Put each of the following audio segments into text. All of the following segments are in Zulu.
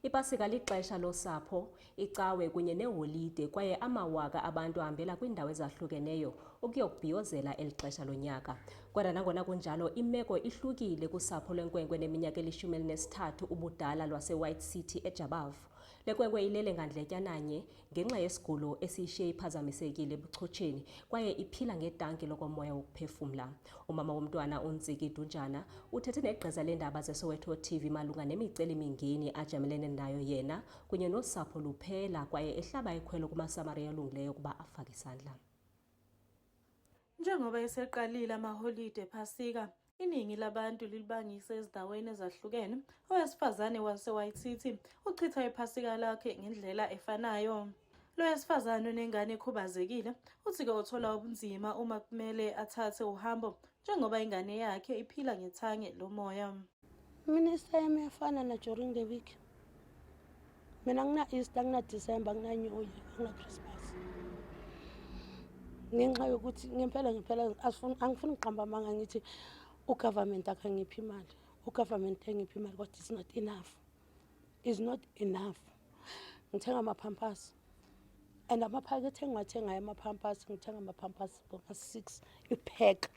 Ipasika lixesha losapho, icawe kunye neholide kwaye amawaka abantu ahambela kwiindawo ezahlukeneyo ukuyokubhiyozela eli xesha lonyaka. Kodwa nangona kunjalo, imeko ihlukile kusapho lwenkwenkwe neminyaka eli-13 ubudala lwaseWhite City eJabavu. Le nkwenkwe ilele ngandletyananye ngenxa yesigulo esiyishiye iphazamisekile ebuchotsheni kwaye iphila ngetanki lokomoya wokuphefumla. Umama womntwana uNtsiki Dunjana uthethe negqiza leendaba zeSoweto TV malunga nemiceli-mingeni ajamelene nayo yena kunye nosapho luphela kwaye ehlaba ikhwelo kumaSamariya alungileyo ukuba afake isandla. Njengoba eseqalile amaholide ePhasika, iningi labantu lilibangise ezindaweni ezahlukene. Owesifazane wase-White City uchitha iphasika lakhe ngendlela efanayo. Lo wesifazane onengane ekhubazekile uthi-ke uthola ubunzima uma kumele athathe uhambo njengoba ingane yakhe iphila ngethange lomoya. Mina isame iyafana na during the week. Mina ngina-Easter, ngina-December, ngina-New Year, ngina-Christmas. Ngenxa yokuthi ngempela ngempela angifuni ukuqamba amanga, ngithi ugovernment akangiphi imali. Ugovernment engiphi imali, kodwa it's not enough. Is not enough. Ngithenga ama-Pampers. And amaphakethe engiwathengayo ama-Pampers, ngithenga ama-Pampers boma-6 ipack.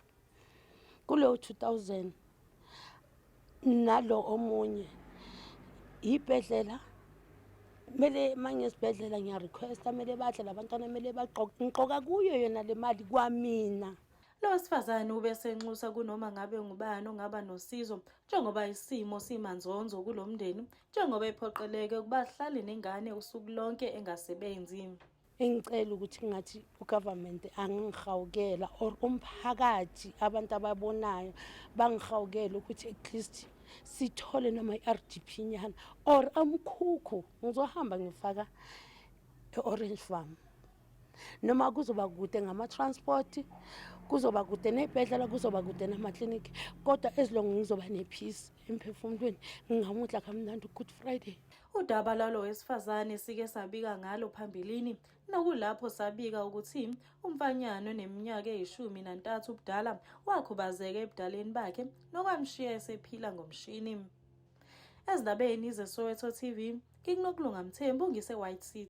Kuleyo 2000 nalo omunye ibhedlela, kumele mangesibhedlela ngiya-requesta, kumele badle labantwana, kumele bagqoke, ngigqoka kuyo yona le mali kwamina. Lo wesifazane ubesenxusa kunoma ngabe ngubani ongaba nosizo njengoba isimo simanzonzo kulo mndeni, njengoba ephoqeleke ukuba ahlale nengane usuku lonke engasebenzi. Engicela ukuthi ngathi ugovernment angangihawukela or umphakathi, abantu ababonayo bangihawukela ukuthi at least sithole noma i-RDP nyana or amkhukhu, ngizohamba ngifaka e-Orange Farm noma kuzoba kude ngama-transport, kuzoba kude ney'bhedlela, kuzoba kude namakliniki, kodwa as long ngizoba ne-peace emphefumulweni, ngingamudla kamnandi u-Good Friday. Udaba lwalo wesifazane sike sabika ngalo phambilini, nokulapho sabika ukuthi umfanyana oneminyaka eyi-13 ubudala wakhubazeka ebudaleni bakhe nokwamshiya esephila ngomshini. Ezindabeni zeSoweto TV, ngikuNokulunga Mthembu, ngise-White City.